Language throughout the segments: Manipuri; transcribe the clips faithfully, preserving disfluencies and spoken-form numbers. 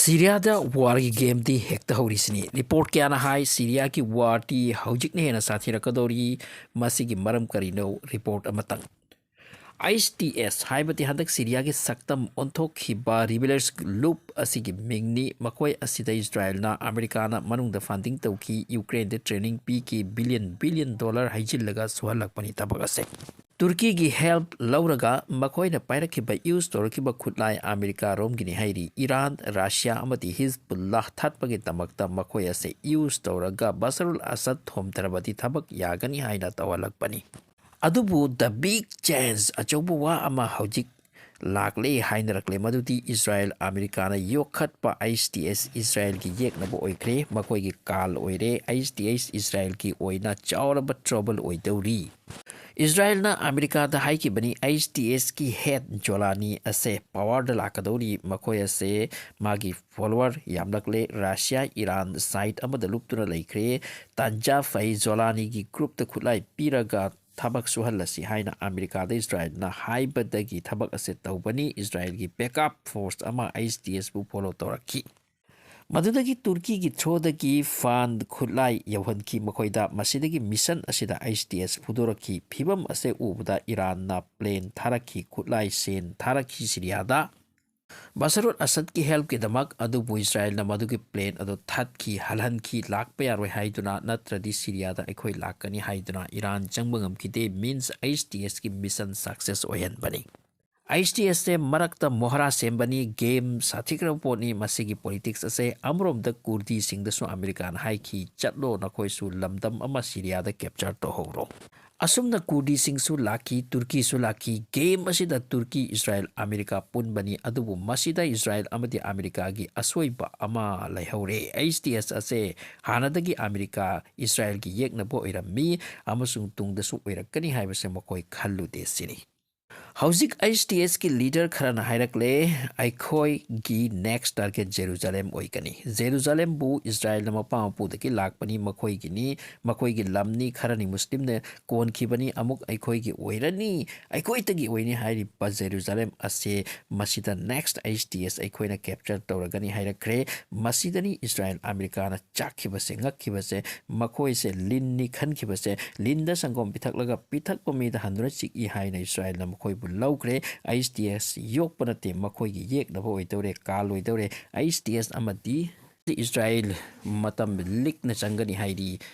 ꯁꯤꯔꯤꯌꯥꯗ ꯋꯥꯔꯒꯤ ꯒꯦꯝꯗꯤ ꯍꯦꯛꯇ ꯍꯧꯔꯤꯁꯤꯅꯤ꯫ ꯔꯤꯄꯣꯔꯠ ꯀꯌꯥꯅ ꯍꯥꯏ ꯁꯤꯔꯤꯌꯥꯒꯤ ꯋꯥꯔꯗꯤ ꯍꯧꯖꯤꯛꯅ ꯍꯦꯟꯅ ꯁꯥꯊꯤꯔꯛꯀꯗꯧꯔꯤ꯫ ꯃꯁꯤꯒꯤ ꯃꯔꯝ ꯀꯔꯤꯅꯣ? ꯔꯤꯄꯣꯔꯠ ꯑꯃꯇꯪ꯫ ꯑꯩꯆ ꯇꯤ ꯑꯦꯁ ꯍꯥꯏꯕꯗꯤ ꯍꯟꯗꯛ ꯁꯤꯔꯤꯌꯥꯒꯤ ꯁꯛꯇꯝ ꯑꯣꯟꯊꯣꯛꯈꯤꯕ ꯔꯤꯕꯦꯂꯔꯁ ꯂꯨꯞ ꯑꯁꯤꯒꯤ ꯃꯤꯡꯅꯤ꯫ ꯃꯈꯣꯏ ꯑꯁꯤꯗ ꯏꯁꯔꯥꯏꯜꯅ ꯑꯃꯦꯔꯤꯀꯥꯅ ꯃꯅꯨꯡꯗ ꯐꯟꯗꯤꯡ ꯇꯧꯈꯤ, ꯌꯨꯀ꯭ꯔꯦꯟꯗ ꯇ꯭ꯔꯦꯅꯤꯡ ꯄꯤꯈꯤ, ꯕꯤꯂꯤꯌꯟ ꯕꯤꯂꯤꯌꯟ ꯗꯣꯂꯔ ꯍꯩꯖꯤꯜꯂꯒ ꯁꯨꯍꯜꯂꯛꯄꯅꯤ ꯊꯕꯛ ꯑꯁꯦ꯫ ꯇꯨꯔꯀꯤꯒꯤ ꯍꯦꯜꯞ ꯂꯧꯔꯒ ꯃꯈꯣꯏꯅ ꯄꯥꯏꯔꯛꯈꯤꯕ, ꯌꯨꯁ ꯇꯧꯔꯛꯈꯤꯕ ꯈꯨꯠꯂꯥꯏ ꯑꯃꯦꯔꯤꯀꯥꯔꯣꯝꯒꯤꯅꯤ ꯍꯥꯏꯔꯤ꯫ ꯏꯔꯥꯟ, ꯔꯁꯤꯌꯥ ꯑꯃꯗꯤ ꯍꯤꯖꯕꯨꯜꯂꯥ ꯊꯠꯄꯒꯤꯗꯃꯛꯇ ꯃꯈꯣꯏ ꯑꯁꯦ ꯌꯨꯁ ꯇꯧꯔꯒ ꯕꯁꯔꯨꯜ ꯑꯁꯗ ꯊꯣꯝꯊꯔꯕꯗꯤ ꯊꯕꯛ ꯌꯥꯒꯅꯤ ꯍꯥꯏꯅ ꯇꯧꯍꯜꯂꯛꯄꯅꯤ꯫ ꯑꯗꯨꯕꯨ the big change, ꯑꯆꯧꯕ ꯋꯥ ꯑꯃ ꯍꯧꯖꯤꯛ ꯂꯥꯛꯂꯦ ꯍꯥꯏꯅꯔꯛꯂꯦ, ꯃꯗꯨꯗꯤ ꯏꯁꯔꯥꯏꯜ ꯑꯃꯦꯔꯤꯀꯥꯅ ꯌꯣꯛꯈꯠꯄ ꯑꯩꯆ ꯇꯤ ꯑꯦꯁ ꯏꯁꯔꯥꯏꯜꯒꯤ ꯌꯦꯛꯅꯕ ꯑꯣꯏꯈ꯭ꯔꯦ꯫ ꯃꯈꯣꯏꯒꯤ ꯀꯥꯜ ꯑꯣꯏꯔꯦ꯫ ꯑꯩꯆ ꯇꯤ ꯑꯦꯁ ꯏꯁꯔꯥꯏꯜꯒꯤ ꯑꯣꯏꯅ ꯆꯥꯎꯔꯕ ꯇ꯭ꯔꯕꯜ ꯑꯣꯏꯗꯧꯔꯤ꯫ ꯏꯁꯔꯥꯏꯜꯅ ꯑꯃꯦꯔꯤꯀꯥꯗ ꯍꯥꯏꯈꯤꯕꯅꯤ, ꯑꯩꯆ ꯇꯤ ꯑꯦꯁꯀꯤ ꯍꯦꯗ ꯖꯣꯂꯥꯅꯤ ꯑꯁꯦ ꯄꯋꯥꯔꯗ ꯂꯥꯛꯀꯗꯧꯔꯤ꯫ ꯃꯈꯣꯏ ꯑꯁꯦ ꯃꯥꯒꯤ ꯐꯣꯂꯣꯋꯔ ꯌꯥꯝꯂꯛꯂꯦ꯫ ꯔꯁꯤꯌꯥ, ꯏꯔꯥꯟ ꯁꯥꯏꯠ ꯑꯃꯗ ꯂꯨꯞꯇꯨꯅ ꯂꯩꯈ꯭ꯔꯦ꯫ ꯇꯥꯟꯖꯥ ꯐꯩ, ꯖꯣꯂꯥꯅꯤꯒꯤ ꯒ꯭ꯔꯨꯞꯇ ꯈꯨꯠꯂꯥꯏ ꯄꯤꯔꯒ ꯊꯕꯛ ꯁꯨꯍꯜꯂꯁꯤ ꯍꯥꯏꯅ ꯑꯃꯦꯔꯤꯀꯥꯗ ꯏꯁꯔꯥꯏꯜꯅ ꯍꯥꯏꯕꯗꯒꯤ ꯊꯕꯛ ꯑꯁꯦ ꯇꯧꯕꯅꯤ꯫ ꯏꯁꯔꯥꯏꯜꯒꯤ ꯕꯦꯛꯑꯞ ꯐꯣꯔꯁ ꯑꯃ ꯑꯩꯆ ꯇꯤ ꯑꯦꯁꯄꯨ ꯐꯣꯂꯣ ꯇꯧꯔꯛꯈꯤ꯫ ꯃꯗꯨꯗꯒꯤ ꯇꯨꯔꯀꯤꯒꯤ ꯊ꯭ꯔꯣꯗꯒꯤ ꯐꯟ ꯈꯨꯠꯂꯥꯏ ꯌꯧꯍꯟꯈꯤ ꯃꯈꯣꯏꯗ꯫ ꯃꯁꯤꯗꯒꯤ ꯃꯤꯁꯟ ꯑꯁꯤꯗ ꯑꯩꯆ ꯇꯤ ꯑꯦꯁ ꯐꯨꯗꯣꯔꯛꯈꯤ꯫ ꯐꯤꯕꯝ ꯑꯁꯦ ꯎꯕꯗ ꯏꯔꯥꯟꯅ ꯄ꯭ꯂꯦꯟ ꯊꯥꯔꯛꯈꯤ, ꯈꯨꯠꯂꯥꯏ ꯁꯦꯟ ꯊꯥꯔꯛꯈꯤ ꯁꯤꯔꯤꯌꯥꯗ꯫ ꯕꯁꯔꯨꯠ ꯑꯁꯗꯀꯤ ꯍꯦꯜꯞꯀꯤꯗꯃꯛ, ꯑꯗꯨꯕꯨ ꯏꯁꯔꯥꯏꯜꯅ ꯃꯗꯨꯒꯤ ꯄ꯭ꯂꯦꯟ ꯑꯗꯨ ꯊꯠꯈꯤ, ꯍꯜꯍꯟꯈꯤ, ꯂꯥꯛꯄ ꯌꯥꯔꯣꯏ ꯍꯥꯏꯗꯨꯅ, ꯅꯠꯇ꯭ꯔꯗꯤ ꯁꯤꯔꯤꯌꯥꯗ ꯑꯩꯈꯣꯏ ꯂꯥꯛꯀꯅꯤ ꯍꯥꯏꯗꯨꯅ ꯏꯔꯥꯟ ꯆꯪꯕ ꯉꯝꯈꯤꯗꯦ꯫ ꯃꯤꯟꯁ ꯑꯩꯆ ꯇꯤ ꯑꯦꯁꯀꯤ ꯃꯤꯁꯟ ꯁꯛꯁꯦꯁ ꯑꯣꯏꯍꯟꯕꯅꯤ꯫ ꯑꯩꯆ ꯇꯤ ꯑꯦꯁꯁꯦ ꯃꯔꯛꯇ ꯃꯣꯍꯔꯥ ꯁꯦꯝꯕꯅꯤ, ꯒꯦꯝ ꯁꯥꯊꯤꯈ꯭ꯔꯕ ꯄꯣꯠꯅꯤ꯫ ꯃꯁꯤꯒꯤ ꯄꯣꯂꯤꯇꯤꯛꯁ ꯑꯁꯦ ꯑꯃꯔꯣꯝꯗ ꯀꯨꯔꯗꯤꯁꯤꯡꯗꯁꯨ ꯑꯃꯦꯔꯤꯀꯥꯅ ꯍꯥꯏꯈꯤ, "ꯆꯠꯂꯣ, ꯅꯈꯣꯏꯁꯨ ꯂꯝꯗꯝ ꯑꯃ ꯁꯤꯔꯤꯌꯥꯗ ꯀꯦꯞꯆꯔ ꯇꯧꯍꯧꯔꯣ"꯫ ꯑꯁꯨꯝꯅ ꯀꯨꯔꯗꯤꯁꯤꯡꯁꯨ ꯂꯥꯛꯈꯤ, ꯇꯨꯔꯀꯤꯁꯨ ꯂꯥꯛꯈꯤ꯫ ꯒꯦꯝ ꯑꯁꯤꯗ ꯇꯨꯔꯀꯤ, ꯏꯁꯔꯥꯏꯜ, ꯑꯃꯦꯔꯤꯀꯥ ꯄꯨꯟꯕꯅꯤ꯫ ꯑꯗꯨꯕꯨ ꯃꯁꯤꯗ ꯏꯁꯔꯥꯏꯜ ꯑꯃꯗꯤ ꯑꯃꯦꯔꯤꯀꯥꯒꯤ ꯑꯁꯣꯏꯕ ꯑꯃ ꯂꯩꯍꯧꯔꯦ꯫ ꯑꯩꯆ ꯇꯤ ꯑꯦꯁ ꯑꯁꯦ ꯍꯥꯟꯅꯗꯒꯤ ꯑꯃꯦꯔꯤꯀꯥ, ꯏꯁꯔꯥꯏꯜꯒꯤ ꯌꯦꯛꯅꯕ ꯑꯣꯏꯔꯝꯃꯤ ꯑꯃꯁꯨꯡ ꯇꯨꯡꯗꯁꯨ ꯑꯣꯏꯔꯛꯀꯅꯤ ꯍꯥꯏꯕꯁꯦ ꯃꯈꯣꯏ ꯈꯜꯂꯨꯗꯦ ꯁꯤꯅꯤ꯫ ꯍꯧꯖꯤꯛ ꯑꯩꯆ ꯇꯤ ꯑꯦꯁꯀꯤ ꯂꯤꯗꯔ ꯈꯔꯅ ꯍꯥꯏꯔꯛꯂꯦ, ꯑꯩꯈꯣꯏꯒꯤ ꯅꯦꯛꯁ ꯇꯥꯔꯒꯦꯠ ꯖꯦꯔꯨꯖꯥꯂꯦꯝ ꯑꯣꯏꯒꯅꯤ꯫ ꯖꯦꯔꯨꯖꯥꯂꯦꯝꯕꯨ ꯏꯁꯔꯥꯌꯦꯜꯅ ꯃꯄꯥ ꯃꯄꯨꯗꯒꯤ ꯂꯥꯛꯄꯅꯤ, ꯃꯈꯣꯏꯒꯤꯅꯤ, ꯃꯈꯣꯏꯒꯤ ꯂꯝꯅꯤ, ꯈꯔꯅꯤ ꯃꯨꯁꯂꯤꯝꯅ ꯀꯣꯟꯈꯤꯕꯅꯤ, ꯑꯃꯨꯛ ꯑꯩꯈꯣꯏꯒꯤ ꯑꯣꯏꯔꯅꯤ, ꯑꯩꯈꯣꯏꯗꯒꯤ ꯑꯣꯏꯅꯤ ꯍꯥꯏꯔꯤꯕ ꯖꯦꯔꯨꯖꯥꯂꯦꯝ ꯑꯁꯦ ꯃꯁꯤꯗ ꯅꯦꯛꯁ ꯑꯩꯆ ꯇꯤ ꯑꯦꯁ ꯑꯩꯈꯣꯏꯅ ꯀꯦꯞꯆꯔ ꯇꯧꯔꯒꯅꯤ ꯍꯥꯏꯔꯛꯈ꯭ꯔꯦ꯫ ꯃꯁꯤꯗꯅꯤ ꯏꯁꯔꯥꯌꯦꯜ ꯑꯃꯦꯔꯤꯀꯥꯅ ꯆꯥꯛꯈꯤꯕꯁꯦ, ꯉꯛꯈꯤꯕꯁꯦ꯫ ꯃꯈꯣꯏꯁꯦ ꯂꯤꯟꯅꯤ ꯈꯟꯈꯤꯕꯁꯦ, ꯂꯤꯟꯗ ꯁꯪꯒꯣꯝ ꯄꯤꯊꯛꯂꯒ ꯄꯤꯊꯛꯄ ꯃꯤꯗ ꯍꯟꯗꯨꯅ ꯆꯤꯛꯏ ꯍꯥꯏꯅ ꯏꯁꯔꯥꯌꯦꯜꯅ ꯃꯈꯣꯏꯕꯨ ꯂꯧꯈ꯭ꯔꯦ꯫ ꯑꯩꯆ ꯇꯤ ꯑꯦꯁ ꯌꯣꯛꯄ ꯅꯠꯇꯦ, ꯃꯈꯣꯏꯒꯤ ꯌꯦꯛꯅꯕ ꯑꯣꯏꯗꯧꯔꯦ, ꯀꯥꯜꯂꯣꯏꯗꯧꯔꯦ꯫ ꯑꯩꯆ ꯇꯤ ꯑꯦꯁ ꯑꯃꯗꯤ ꯏꯁꯔꯥꯌꯦꯜ ꯃꯇꯝ ꯂꯤꯛꯅ ꯆꯪꯒꯅꯤ ꯍꯥꯏꯔꯤ꯫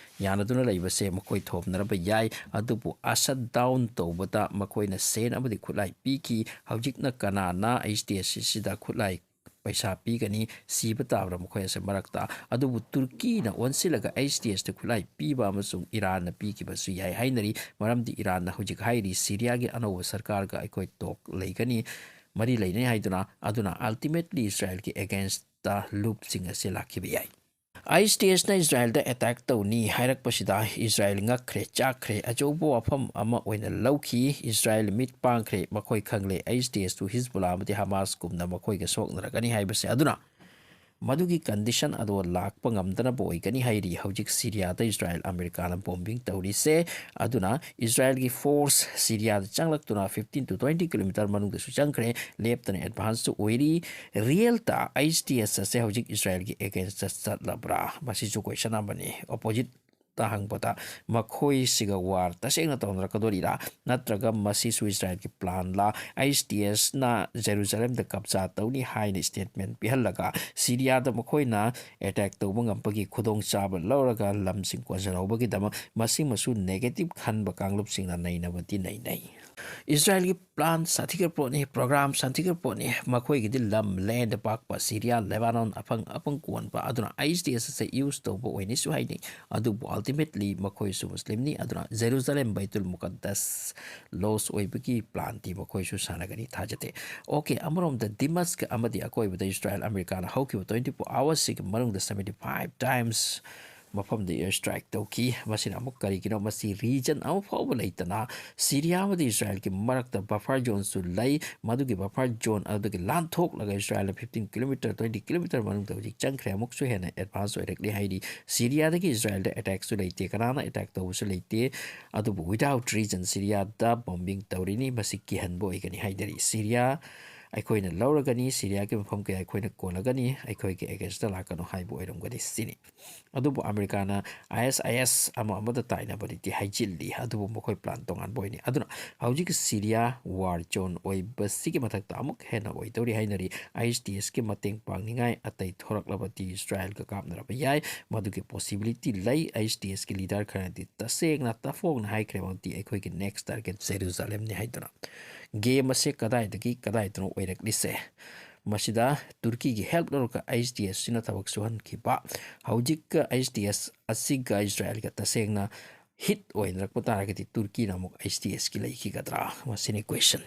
ꯌꯥꯅꯗꯨꯅ ꯂꯩꯕꯁꯦ ꯃꯈꯣꯏ ꯊꯣꯝꯅꯔꯕ ꯌꯥꯏ, ꯑꯗꯨꯕꯨ ꯑꯁꯠ ꯗꯥꯎꯟ ꯇꯧꯕꯗ ꯃꯈꯣꯏꯅ ꯁꯦꯟ ꯑꯃꯗꯤ ꯈꯨꯠꯂꯥꯏ ꯄꯤꯈꯤ꯫ ꯍꯧꯖꯤꯛꯅ ꯀꯅꯥꯅ ꯑꯩꯆ ꯇꯤ ꯑꯦꯁ ꯁꯤꯗ ꯈꯨꯠꯂꯥꯏ ꯄꯩꯁꯥ ꯄꯤꯒꯅꯤ, ꯁꯤꯕ ꯇꯥꯕ꯭ꯔꯥ ꯃꯈꯣꯏ ꯑꯁꯦ ꯃꯔꯛꯇ? ꯑꯗꯨꯕꯨ ꯇꯨꯔꯀꯤꯅ ꯑꯣꯟꯁꯤꯜꯂꯒ ꯑꯩꯆ ꯇꯤ ꯑꯦꯁꯇ ꯈꯨꯠꯂꯥꯏ ꯄꯤꯕ ꯑꯃꯁꯨꯡ ꯏꯔꯥꯟꯅ ꯄꯤꯈꯤꯕꯁꯨ ꯌꯥꯏ ꯍꯥꯏꯅꯔꯤ꯫ ꯃꯔꯝꯗꯤ ꯏꯔꯥꯟꯅ ꯍꯧꯖꯤꯛ ꯍꯥꯏꯔꯤ, ꯁꯤꯔꯤꯌꯥꯒꯤ ꯑꯅꯧꯕ ꯁꯔꯀꯥꯔꯒ ꯑꯩꯈꯣꯏ ꯇꯣꯛ ꯂꯩꯒꯅꯤ, ꯃꯔꯤ ꯂꯩꯅꯩ ꯍꯥꯏꯗꯨꯅ꯫ ꯑꯗꯨꯅ ꯑꯜꯇꯤꯃꯦꯠꯂꯤ ꯏꯁꯔꯥꯌꯦꯜꯒꯤ ꯑꯦꯒꯦꯟꯁꯇ ꯂꯨꯞꯁꯤꯡ ꯑꯁꯤ ꯂꯥꯛꯈꯤꯕ ꯌꯥꯏ꯫ ꯑꯥꯏ ꯑꯦꯁ ꯇꯤ ꯑꯦꯁꯅ ꯏꯁꯔꯥꯌꯦꯜꯗ ꯑꯦꯇꯦꯛ ꯇꯧꯅꯤ ꯍꯥꯏꯔꯛꯄꯁꯤꯗ ꯏꯁꯔꯥꯌꯦꯜ ꯉꯛꯈ꯭ꯔꯦ, ꯆꯥꯛꯈ꯭ꯔꯦ, ꯑꯆꯧꯕ ꯋꯥꯐꯝ ꯑꯃ ꯑꯣꯏꯅ ꯂꯧꯈꯤ꯫ ꯏꯁꯔꯥꯌꯦꯜ ꯃꯤꯠ ꯄꯥꯡꯈ꯭ꯔꯦ꯫ ꯃꯈꯣꯏ ꯈꯪꯂꯦ, ꯑꯥꯏ ꯑꯦꯁ ꯇꯤ ꯑꯦꯁꯇꯨ ꯍꯤꯖꯕꯨꯜꯂꯥ ꯑꯃꯗꯤ ꯍꯃꯥꯁꯀꯨꯝꯅ ꯃꯈꯣꯏꯒ ꯁꯣꯛꯅꯔꯒꯅꯤ ꯍꯥꯏꯕꯁꯦ꯫ ꯑꯗꯨꯅ ꯃꯗꯨꯒꯤ ꯀꯟꯗꯤꯁꯟ ꯑꯗꯣ ꯂꯥꯛꯄ ꯉꯝꯗꯅꯕ ꯑꯣꯏꯒꯅꯤ ꯍꯥꯏꯔꯤ ꯍꯧꯖꯤꯛ ꯁꯤꯔꯤꯌꯥꯗ ꯏꯁꯔꯥꯌꯦꯜ ꯑꯃꯦꯔꯤꯀꯥꯅ ꯕꯣꯝꯕꯤꯡ ꯇꯧꯔꯤꯁꯦ꯫ ꯑꯗꯨꯅ ꯏꯁꯔꯥꯌꯦꯜꯒꯤ force ꯁꯤꯔꯤꯌꯥꯗ ꯆꯪꯂꯛꯇꯨꯅ fifteen to twenty kilometer ꯃꯅꯨꯡꯗꯁꯨ ꯆꯪꯈ꯭ꯔꯦ, ꯂꯦꯞꯇꯅ ꯑꯦꯗꯚꯥꯟꯁꯁꯨ ꯑꯣꯏꯔꯤ꯫ ꯔꯤꯌꯦꯜꯇ ꯑꯥꯏ ꯑꯦꯁ ꯇꯤ ꯑꯦꯁ ꯑꯁꯦ ꯍꯧꯖꯤꯛ ꯏꯁꯔꯥꯌꯦꯜꯒꯤ ꯑꯦꯒꯦꯟꯁꯇ ꯆꯠꯂꯕ꯭ꯔꯥ? ꯃꯁꯤꯁꯨ ꯀꯣꯏꯁꯟ ꯑꯃꯅꯤ꯫ ꯑꯣꯄꯣꯖꯤꯠꯇ ꯍꯪꯕꯗ ꯃꯈꯣꯏꯁꯤꯒ ꯋꯥꯔ ꯇꯁꯦꯡꯅ ꯇꯧꯅꯔꯛꯀꯗꯣꯔꯤꯔꯥ? ꯅꯠꯇ꯭ꯔꯒ ꯃꯁꯤꯁꯨ ꯏꯁꯔꯥꯌꯦꯜꯒꯤ ꯄ꯭ꯂꯥꯟꯂꯥ? ꯑꯥꯏ ꯑꯦꯁ ꯇꯤ ꯑꯦꯁꯅ ꯖꯦꯔꯨꯖꯥꯂꯦꯝꯗ ꯀꯞꯖꯥ ꯇꯧꯅꯤ ꯍꯥꯏꯅ ꯁ꯭ꯇꯦꯠꯃꯦꯟ ꯄꯤꯍꯜꯂꯒ ꯁꯤꯔꯤꯌꯥꯗ ꯃꯈꯣꯏꯅ ꯑꯦꯇꯦꯛ ꯇꯧꯕ ꯉꯝꯕꯒꯤ ꯈꯨꯗꯣꯡꯆꯥꯕ ꯂꯧꯔꯒ ꯂꯝꯁꯤꯡ ꯀꯣꯟꯁꯤꯟꯍꯧꯕꯒꯤꯗꯃꯛ ꯃꯁꯤꯃꯁꯨ ꯅꯦꯒꯦꯇꯤꯚ ꯈꯟꯕ ꯀꯥꯡꯂꯨꯞꯁꯤꯡꯅ ꯅꯩꯅꯕꯗꯤ ꯅꯩꯅꯩ꯫ ꯏꯁꯔꯥꯌꯦꯜꯒꯤ ꯄ꯭ꯂꯥꯟ ꯁꯥꯊꯤꯈ꯭ꯔ ꯄꯣꯠꯅꯤ, ꯄ꯭ꯔꯣꯒ꯭ꯔꯥꯝ ꯁꯥꯊꯤꯈ꯭ꯔ ꯄꯣꯠꯅꯤ꯫ ꯃꯈꯣꯏꯒꯤꯗꯤ ꯂꯝ, ꯂꯦꯟꯗ ꯄꯥꯛꯄ, ꯁꯤꯔꯤꯌꯥ, ꯂꯦꯕꯥꯅꯣꯟ, ꯑꯐꯪ ꯑꯐꯪ ꯀꯣꯟꯕ꯫ ꯑꯗꯨꯅ ꯑꯥꯏ ꯑꯦꯁ ꯇꯤ ꯑꯦꯁ ꯑꯁꯦ ꯌꯨꯁ ꯇꯧꯕ ꯑꯣꯏꯅꯁꯨ ꯍꯥꯏꯅꯩ꯫ ꯑꯗꯨꯕꯨ ꯑꯜꯇꯤꯃꯦꯠꯂꯤ ꯃꯈꯣꯏꯁꯨ ꯃꯨꯁꯂꯤꯝꯅꯤ꯫ ꯑꯗꯨꯅ ꯖꯦꯔꯨꯖꯥꯂꯦꯝ, ꯕꯩꯇꯨꯜ ꯃꯨꯀꯠꯗꯁ ꯂꯣꯁ ꯑꯣꯏꯕꯒꯤ ꯄ꯭ꯂꯥꯟꯗꯤ ꯃꯈꯣꯏꯁꯨ ꯁꯥꯟꯅꯒꯅꯤ ꯊꯥꯖꯗꯦ꯫ ꯑꯣꯀꯦ, ꯑꯃꯔꯣꯝꯗ ꯗꯤꯃꯁꯛ ꯑꯃꯗꯤ ꯑꯀꯣꯏꯕꯗ ꯏꯁꯔꯥꯌꯦꯜ ꯑꯃꯦꯔꯤꯀꯥꯅ ꯍꯧꯈꯤꯕ twenty four hours ꯁꯤꯒꯤ ꯃꯅꯨꯡꯗ seventy five times ꯃꯐꯝꯗ air strike ꯇꯧꯈꯤ꯫ ꯃꯁꯤꯅ ꯑꯃꯨꯛ ꯀꯔꯤꯒꯤꯅꯣ? ꯃꯁꯤ region ꯑꯃꯐꯥꯎꯕ ꯂꯩꯇꯅ ꯁꯤꯔꯤꯌꯥ ꯑꯃꯗꯤ ꯏꯁꯔꯥꯏꯜꯒꯤ ꯃꯔꯛꯇ buffer zoneꯁꯨ ꯂꯩ꯫ ꯃꯗꯨꯒꯤ buffer zone ꯑꯗꯨꯗꯒꯤ ꯂꯥꯟꯊꯣꯛꯂꯒ ꯏꯁꯔꯥꯏꯜꯅ fifteen kilometre, twenty kilometre ꯃꯅꯨꯡꯗ ꯍꯧꯖꯤꯛ ꯆꯪꯈ꯭ꯔꯦ꯫ ꯑꯃꯨꯛꯁꯨ ꯍꯦꯟꯅ advance ꯑꯣꯏꯔꯛꯂꯤ꯫ ꯍꯥꯏꯗꯤ ꯁꯤꯔꯤꯌꯥꯗꯒꯤ ꯏꯁꯔꯥꯏꯜꯗ attackꯁꯨ ꯂꯩꯇꯦ, ꯀꯅꯥꯅ attack ꯇꯧꯕꯁꯨ ꯂꯩꯇꯦ꯫ ꯑꯗꯨꯕꯨ without reason ꯁꯤꯔꯤꯌꯥꯗ bombing ꯇꯧꯔꯤꯅꯤ꯫ ꯃꯁꯤ ꯀꯤꯍꯟꯕ ꯑꯣꯏꯒꯅꯤ ꯍꯥꯏꯅꯔꯤ꯫ ꯁꯤꯔꯤꯌꯥ ꯑꯩꯈꯣꯏꯅ ꯂꯧꯔꯒꯅꯤ, ꯁꯤꯔꯤꯌꯥꯒꯤ ꯃꯐꯝ ꯀꯌꯥ ꯑꯩꯈꯣꯏꯅ ꯀꯣꯜꯂꯒꯅꯤ, ꯑꯩꯈꯣꯏꯒꯤ againstꯇ ꯂꯥꯛꯀꯅꯨ ꯍꯥꯏꯕ ꯑꯣꯏꯔꯝꯒꯅꯤ ꯁꯤꯅꯤ꯫ ꯑꯗꯨꯕꯨ ꯑꯃꯦꯔꯤꯀꯥꯅ ISIS ꯑꯃ ꯑꯃꯗ ꯇꯥꯏꯅꯕꯅꯤꯗꯤ ꯍꯥꯏꯖꯤꯜꯂꯤ, ꯑꯗꯨꯕꯨ ꯃꯈꯣꯏ plan ꯇꯣꯉꯥꯟꯕ ꯑꯣꯏꯅꯤ꯫ ꯑꯗꯨꯅ ꯍꯧꯖꯤꯛ ꯁꯤꯔꯤꯌꯥ war zone ꯑꯣꯏꯕꯁꯤꯒꯤ ꯃꯊꯛꯇ ꯑꯃꯨꯛ ꯍꯦꯟꯅ ꯑꯣꯏꯗꯧꯔꯤ ꯍꯥꯏꯅꯔꯤ꯫ ISDSꯀꯤ ꯃꯇꯦꯡ ꯄꯥꯡꯅꯤꯡꯉꯥꯏ ꯑꯇꯩ ꯊꯣꯔꯛꯂꯕꯗꯤ ꯏꯁꯔꯥꯏꯜꯒ ꯀꯥꯞꯅꯔꯕ ꯌꯥꯏ꯫ ꯃꯗꯨꯒꯤ possibility ꯂꯩ꯫ ISDSꯀꯤ leader ꯈꯔꯅꯗꯤ ꯇꯁꯦꯡꯅ ꯇꯐꯣꯡꯅ ꯍꯥꯏꯈ꯭ꯔꯦ, ꯃꯗꯨꯗꯤ ꯑꯩꯈꯣꯏꯒꯤ next target ꯖꯦꯔꯨꯖꯥꯂꯦꯝꯅꯤ ꯍꯥꯏꯗꯨꯅ꯫ Game ꯑꯁꯦ ꯀꯗꯥꯏꯗꯒꯤ ꯀꯗꯥꯏꯗꯅꯣ ꯑꯣꯏꯔꯛꯂꯤꯁꯦ? ꯃꯁꯤꯗ ꯇꯨꯔꯀꯤꯒꯤ help ꯂꯧꯔꯒ ISDSꯁꯤꯅ ꯊꯕꯛ ꯁꯨꯍꯟꯈꯤꯕ꯫ ꯍꯧꯖꯤꯛ ISDS ꯑꯁꯤꯒ ꯏꯁꯔꯥꯏꯜꯒ ꯇꯁꯦꯡꯅ hit ꯑꯣꯏꯅꯔꯛꯄ ꯇꯥꯔꯒꯗꯤ ꯇꯨꯔꯀꯤꯅ ꯑꯃꯨꯛ ISDSꯀꯤ ꯂꯩꯈꯤꯒꯗ꯭ꯔꯥ? ꯃꯁꯤꯅꯤ question꯫